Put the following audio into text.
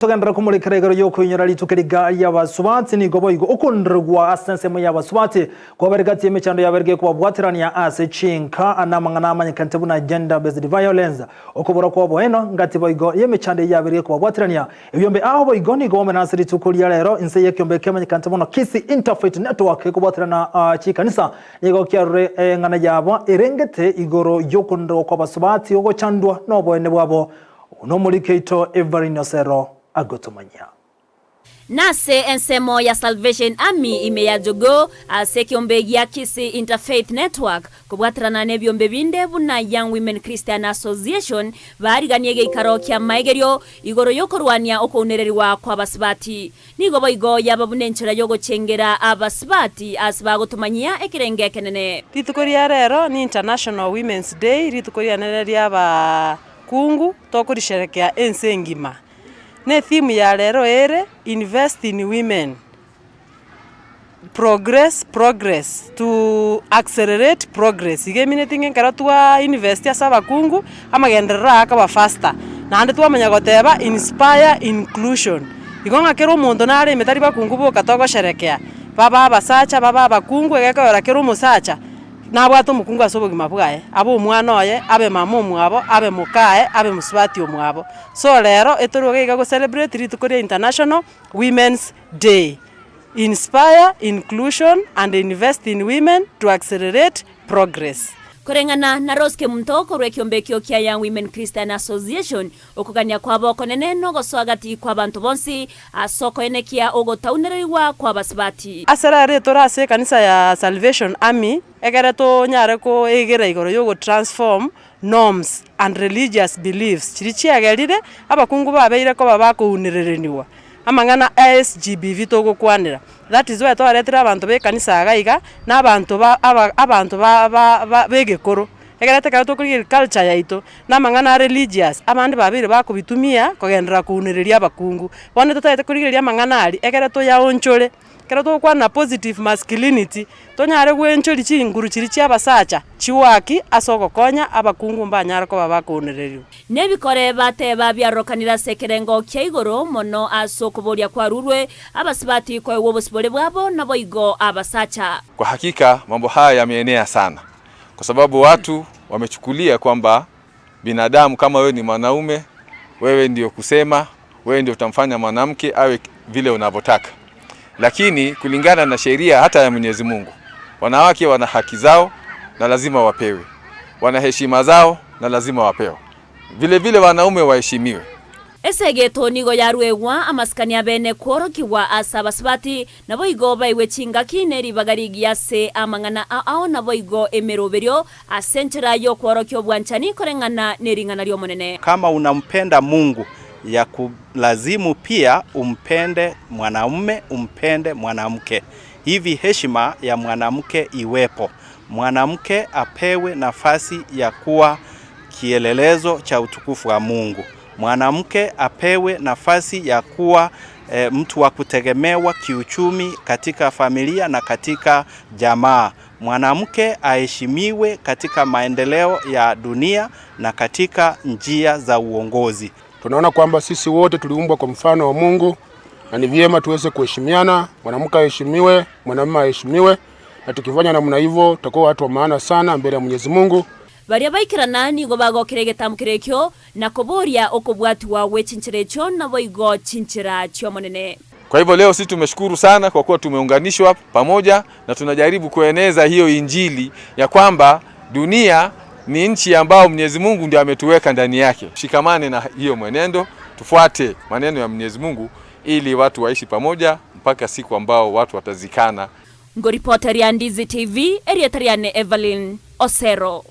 Togenderere komorekera igoro y'okoinyora rituko riga ri'abasubati, nigo boigo okondererigwa ase ensemo y'abasubati kwabere gati y'emechando yabeire gekobabwaterania ase chinka na amang'ana amanyekanete buna gender based violence, okobora kw'oboeno ngati boigo y'emechando eye yabeire gekobabwaterania. Ebiombe ao boigo nigo bamena ase rituko ria rero inse y'ekiombe kemanyekanete mono Kisii Interfaith Network gekobwaterana chikanisa nigo kiarure eng'ana yabo erengete igoro y'okondererigwa kw'abasubati ogochandwa noboene bwabo Nomoriki oito Evelyn Osero agotomanyia. Nase ensemo ya Salvation Army ime ya Jogoo ase ekeombe gia Kisii Interfaith Network kobwaterana nebiombe binde buna Young Women Christian Association bariganie egeikaro ki'amaegerio igoro y'okorwania okounererigwa kw'abasubati. Nigo boigo yaba buna enchera y'ogochengera abasubati ase bagotomanyia ekerenge ekenene. Rituko ria rero ni International Women's Day, rituko riane ria abakungu tokorisherekea ense engima. Ne etheme ya rero ere invest in women, progress progress to accelerate progress. Iga emineti ng'a ekero twa invest ase abakungu, amagenderero aya akoba faster. Naende twamanya goteba inspire inclusion, igo ng'a kera omonto nare ime tari bakungu boka togosherekea, babe abasacha babe abakungu, egekogera kera omosacha nabwate omokungu ase obogima bwaye, abe omwana oye, abe mama omwabo, abe mokaye, abe mosubati omwabo. So rero etorwe iga iga go celebrate rituko ria international women's day, inspire inclusion and invest in women to accelerate progress. Koreng'ana na Rose Kemunto korwa ekiombe ekio kia Young Women Christian Association, okogania kwabo okonene nogosoa gati kw'abanto bonsi ase okoenekia ogotaunererigwa kw'abasubati. Ase rero tore ase ekanisa ya Salvation Army ekere tonyare koegera igoro ya ogotransform norms and religious beliefs chiria chiagerire abakungu babeire koba bakounerereniwa amang'ana a SGBV togokwanera. That is why twaretire abanto ba ekanisa iga iga, na abanto ba aba abanto ba ba ba begekoro. Ekero ekero tokorigereria culture yaito, na amang'ana a religious, abande babeire bakobitumia kogenderera kounereria abakungu. Bono totagete korigereria amang'ana aria, ekere toyaonchore. Ekero togokwana positive masculinity, tonyare gwenchoria chinguru chiria chia abasacha chiwaki ase ogokonya abakungu mbanyare koba bakounereriwa. Nebikore bateba biarokanire ase ekerengo kia igoro mono ase okoboria kwarurwe, abasubati koegwa obosibore bwabo, naboigo abasacha. Kwa hakika mambo haya yameenea sana kwa sababu watu wamechukulia kwamba binadamu kama wewe ni mwanaume, wewe ndio kusema, wewe ndio utamfanya mwanamke awe vile unavyotaka. Lakini kulingana na sheria hata ya Mwenyezi Mungu, wanawake wana haki zao na lazima wapewe, wana heshima zao na lazima wapewe. Vile vile wanaume waheshimiwe. Esegeto nigo yaruegwa amasikani abene kworokigwa ase abasubati, naboigo baigwe chingaki ne ribaga rigiya ase amang'ana ao naboigo emeroberio ase enchera y'okworokia obwanchani koreng'ana ne ring'ana ri'Omonene. Kama unampenda Mungu ya kulazimu pia umpende mwanamume umpende mwanamke. Hivi heshima ya mwanamke iwepo. Mwanamke apewe nafasi ya kuwa kielelezo cha utukufu wa Mungu. Mwanamke apewe nafasi ya kuwa e, mtu wa kutegemewa kiuchumi katika familia na katika jamaa. Mwanamke aheshimiwe katika maendeleo ya dunia na katika njia za uongozi. Tunaona kwamba sisi wote tuliumbwa kwa mfano wa Mungu na ni vyema tuweze kuheshimiana, mwanamke aheshimiwe, mwanamume aheshimiwe, na tukifanya namna hivyo tutakuwa watu wa maana sana mbele ya Mwenyezi Mungu. Baria baikerana nigo bagokera egetamokero ekio, na koboria okobwatigwa gwe chinchera echio naboigo chinchera chi'Omonene. Kwa hivyo leo sisi tumeshukuru sana kwa kuwa tumeunganishwa pamoja na tunajaribu kueneza hiyo Injili ya kwamba dunia ni nchi ambayo Mwenyezi Mungu ndiye ametuweka ndani yake. Shikamane na hiyo mwenendo, tufuate maneno ya Mwenyezi Mungu ili watu waishi pamoja mpaka siku ambao watu watazikana. Ngoripoteria Ndizi TV, erieta riane Evelyn Osero.